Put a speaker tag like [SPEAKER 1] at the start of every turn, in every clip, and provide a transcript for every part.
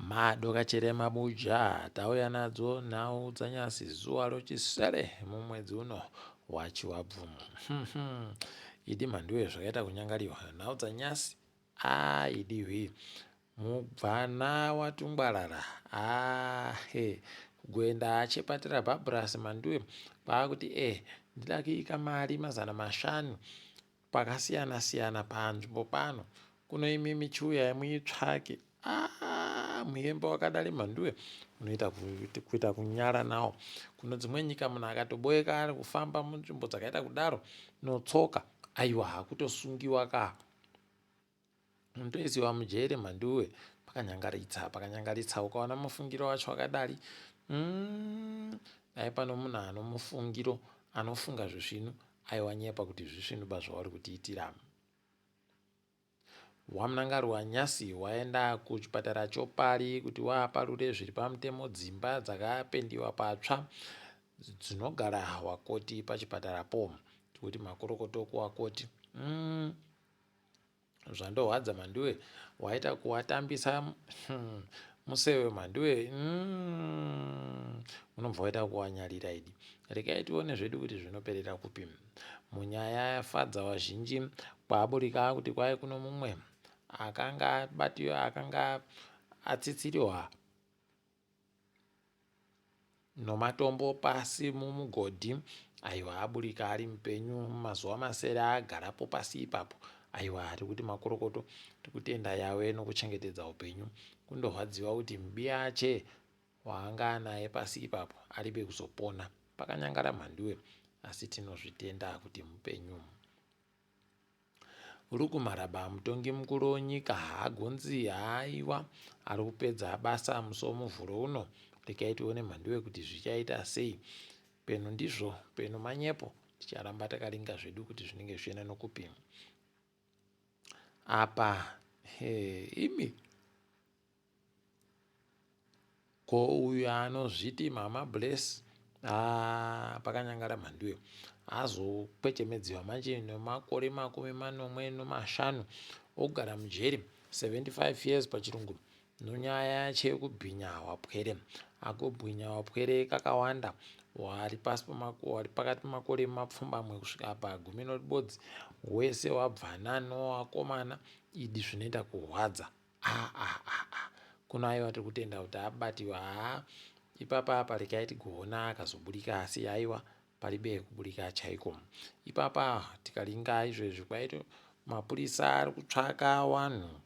[SPEAKER 1] Madokachere mabuja tauya nadzo nhau dzanyasi zuva rochisere mumwedzi uno waChivabvumu. Idi mhanduwe zvakaita kunyangariwa nhau dzanyasi aa idi hwi mubvana watungwarara aa he kugoenda achepatira bhabhurasi mhanduwe kwaakuti e ndida kuika mari 500 Pakasiyana siyana panzvimbo pano kuno imimi chiuyai muitsvake aah muyembe wakadari mhanduwe unoita kuita kunyara nawo kuno dzimwe nyika munhu akatoboeka ari kufamba munzvimbo dzakaita kudaro notsoka aiwa hakutosungiwa ka unotoisiwa mujere mhanduwe pakanyangaritsa pakanyangaritsa ukaona mufungiro wacho wakadari mm, dai pano munhu anomufungiro anofunga zvisvinu Aiwa nyepa kuti zvisvinu ba zvauri kutiitira. WaMnangarwa nyasi waenda kuchipatara chopari kuti waaparure zviri pamutemo dzimba dzakapendiwa patsva dzinogara wakoti pachipatarapo. Tikuti makorokoto kuwakoti. Mm. Zvandohwadza Mhanduwe waita kuwatambisa hmm, museve Mhanduwe mm, unobva waita kuwanyarira idi. Regai tione zvedu kuti zvinoperera kupi. Munyaya yafadza vazhinji kwaburika kuti kwai kuno mumwe akanga abatiwa akanga atsitsiriwa nomatombo pasi mumugodhi aiwa aburika ari mupenyu mazuva masere agarapo pasi ipapo aiwa tikuti makorokoto tikutenda yave nokuchengetedza upenyu kundorwadziwa kuti mubiyache waanga anaye pasi ipapo aribe kuzopona pakanyangara mhanduwe asi tinozvitenda kuti mupenyu. Luke Maraba mutongi mukuru wenyika haagonzi haiwa ari kupedza basa musi weMuvhuro uno regai tione mhanduwe kuti zvichaita sei peno ndizvo peno manyepo ticharamba takaringa zvedu kuti zvinenge zvichienda nokupi apa he imi Ko uyu anozviti mama bless haa pakanyangara mhanduyo azokwechemedziwa manje nemakore 75 okugara mujeri 75 years pachirungu nonyaya yacho yekubhinya wapwere akubwinya wapwere kakawanda wari pasi wari pakati pemakore mapfumbamwe kusvika pagumi nobodzi wese wabvana nowakomana idi zvinoita kurwadza Ah, ah, ah, ah. Kuno aiwa tiri kutenda kuti abatiwa haa ipapa apa rekai tigoona akazoburika asi aiwa paribe kuburika chaiko ipapa tikaringa izvezvi kwaito mapurisa ari kutsvaka wanhu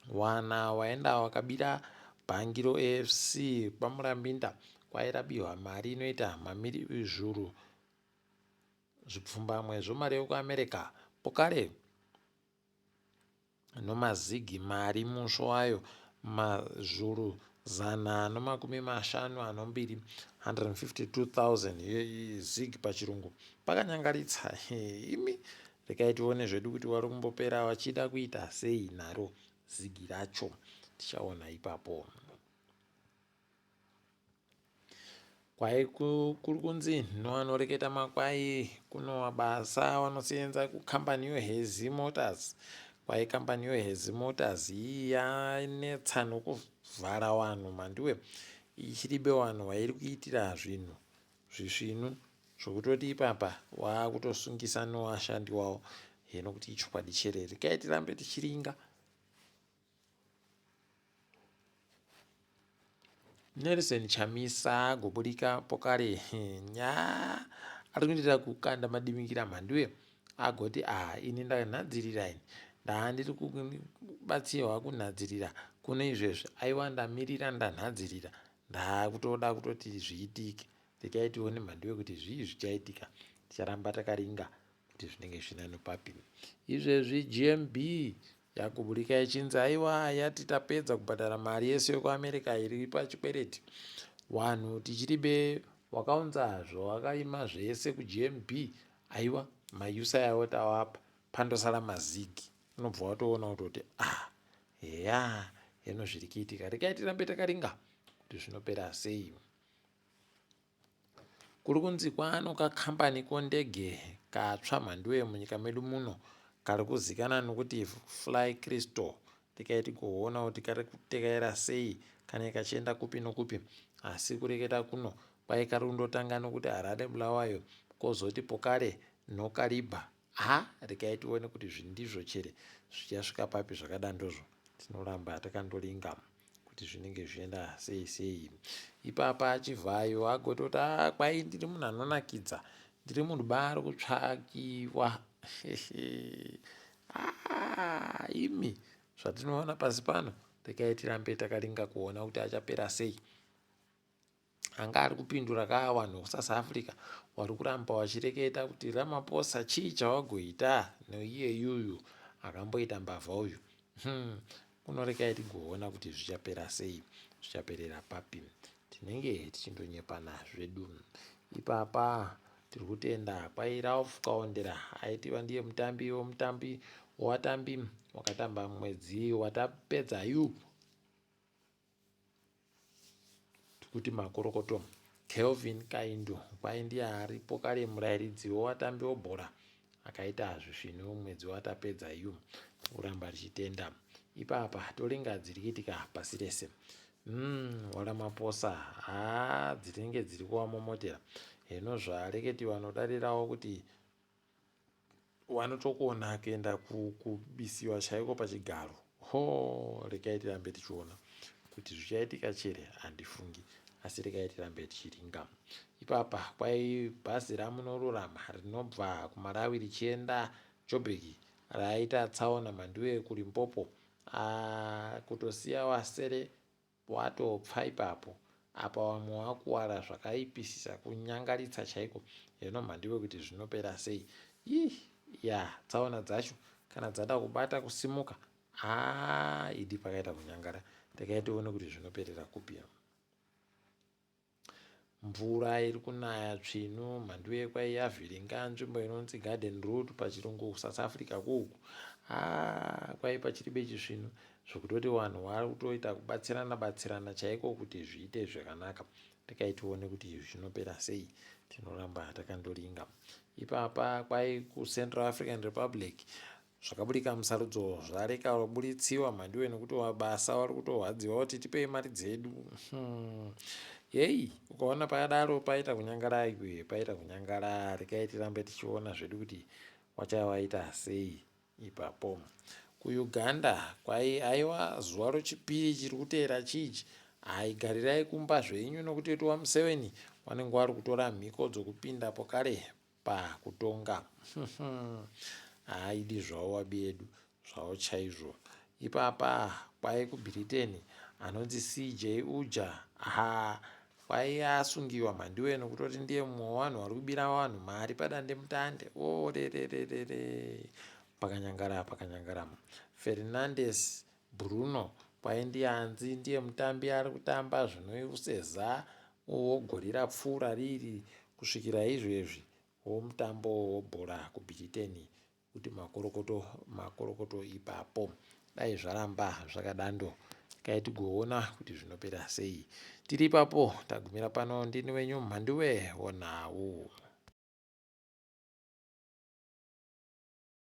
[SPEAKER 1] wana waenda wakabira bhangi roafc kwamurambinda kwairabiwa mari inoita mamiri zvuru zvipfumbamwe zvomari yekuamerica pokare nomazigi mari musvo wayo mazvuru 152 152,000 zig pachirungu pakanyangaritsa imi rekai tione zvedu kuti wari kumbopera vachida kuita sei naro zigi racho tichaona ipapo Kwai kuri kunzi nowanoreketa makwai kunowa basa wanosenza kukambani yoHezi Motors. Kwai kambani yoHezi Motors iyi yanetsa nokuvhara wanhu mhanduwe ichiribe wanhu wairi kuitira zvinhu zvisvinu zvokutoti ipapa waakutosungisa nowashandi wawo heno kuti ichokwadi chere rekai tirambe tichiringa Nelson Chamisa agoburika pokare nyaa ari kuitira kukanda madimikira mhanduwe agoti ah ini ndanhadzirira ini ndaandiri kubatsirwa kunhadzirira kuno izvezvi aiwa ndamirira ndanhadzirira ndakutoda kutoti zviitike rekai tione mhanduwe kuti zvii zvichaitika ticharamba takaringa kuti zvinenge zvinano papi izvezvi gmb Yakuburika ichinzi aiwa yati tapedza kubhadhara mari yese yekuAmerica iri pachikwereti. Wanhu tichiribe wakaunza zvawakaima zvese kuGMB aiwa mayusa yawo tawapa pandosara mazigi unobva watoona kutoti ah heya heno zviri kuitika regai tirambe takaringa kuti zvinopera sei. Kuri kunzi kwaano kakambani kondege katsva mhanduwe munyika medu muno kari kuzikana nokuti Fly Crystal. Regai tigoona kuti kari kutekaira sei kana kachienda kupi nokupi. Asi kureketa kuno kwai kari kundotanga nokuti Harare Bulawayo kozoti Pokale noKariba. Ha regai tione kuti ndizvo chere zvichasvika papi zvakadandozvo. Tinoramba takandoringa kuti zvinenge zvichienda sei sei. Ipapa Chivhayo agototi ah, kwai ndiri munhu anonakidza ndiri munhu baari kutsvakiwa. Ah, imi zvatinoona pasi pano regai tirambe takaringa kuona kuti achapera sei. Anga ari kupindura kaa vanhu vekuSouth Africa wari kuramba wachireketa kuti Ramaphosa chii chawagoita noiye yuyu akamboita mbavha uyu. Kunorekai tigoona kuti zvichapera sei, zvichaperera papi. Tinenge tichindonyepana zvedu. Ipapa tiri kutenda kwai Ralph Kaondera aitiva ndiye mutambi wemutambi wevatambi wakatamba mwedzi watapedza yu. Tikuti makorokoto. Kelvin Kaindu kwai ndiye aripo kare murairidzi wevatambi webhora akaita zvisvinu mwedzi watapedza yu. Kuramba tichitenda. Ipapa toringa dziri kuitika pasi rese. WaRamaphosa haa dzinenge dziri kuvamomotera. Heno zvareketi vanodarirawo kuti vanotokona kuenda kubisiwa chaiko pachigaro. Ho regai tirambe tichiona kuti zvichaitika chere handifungi asi regai tirambe tichiringa. Ipapa kwai bhazi raMunorurama rinobva kuMalawi richienda Joburg raita tsaona mhanduwe kuLimpopo. Aah kutosiya wasere watopfa ipapo apa wamwe wakuwara zvakaipisisa kunyangaritsa chaiko heno mhandiwe kuti zvinopera sei ih yaa tsaona dzacho kana dzada kubata kusimuka haa idi pakaita kunyangara regai tione kuti zvinoperera kupi. Mvura iri kunaya tsvinu mhandu yekwai yavhiringa nzvimbo inonzi Garden Route pachirungu kuSouth Africa kuuku. Haa kwai pachiri bechisvinu zvekutoti vanhu vari kutoita kubatsirana batsirana chaiko kuti zviite zvakanaka. Rekai tione kuti zvinopera sei. Tinoramba takandoringa. Ipapa kwai kuCentral African Republic Zvakaburika musarudzo zvareka kuburitsiwa mhandiwe nekuti wabasa wari kutorwadziwa kuti tipei mari dzedu. Yeyi ukaona pakadaro paita kunyangara iwe paita kunyangara rekai tirambe tichiona zvedu kuti wachawaita sei ipapo. KuUganda kwai aiwa zuva rochipiri chiri kuteera chichi haigarirai kumba zvenyu nokuti waMuseveni wanenge wari kutora mhiko dzokupinda pokare pakutonga haaidi zvawo wabi edu zvawo chaizvo ipapa kwai kuBritain anonzi CJ Uja ha kwai asungiwa mhandiwe nokutoti ndiye mumwe wevanhu vari kubira vanhu mari padandemutande orerererere pakanyangara pakanyangara Fernandes Bruno kwai ndiye anzi ndiye mutambi ari kutamba zvinouseza wogore rapfuura riri kusvikira izvezvi womutambo wobhora kuBhiriteni kuti makorokoto makorokoto ipapo. Dai zvaramba zvakadando kai tigoona kuti zvinopera sei. Tiri ipapo tagumira pano ndini wenyu Mhanduwe wonhau.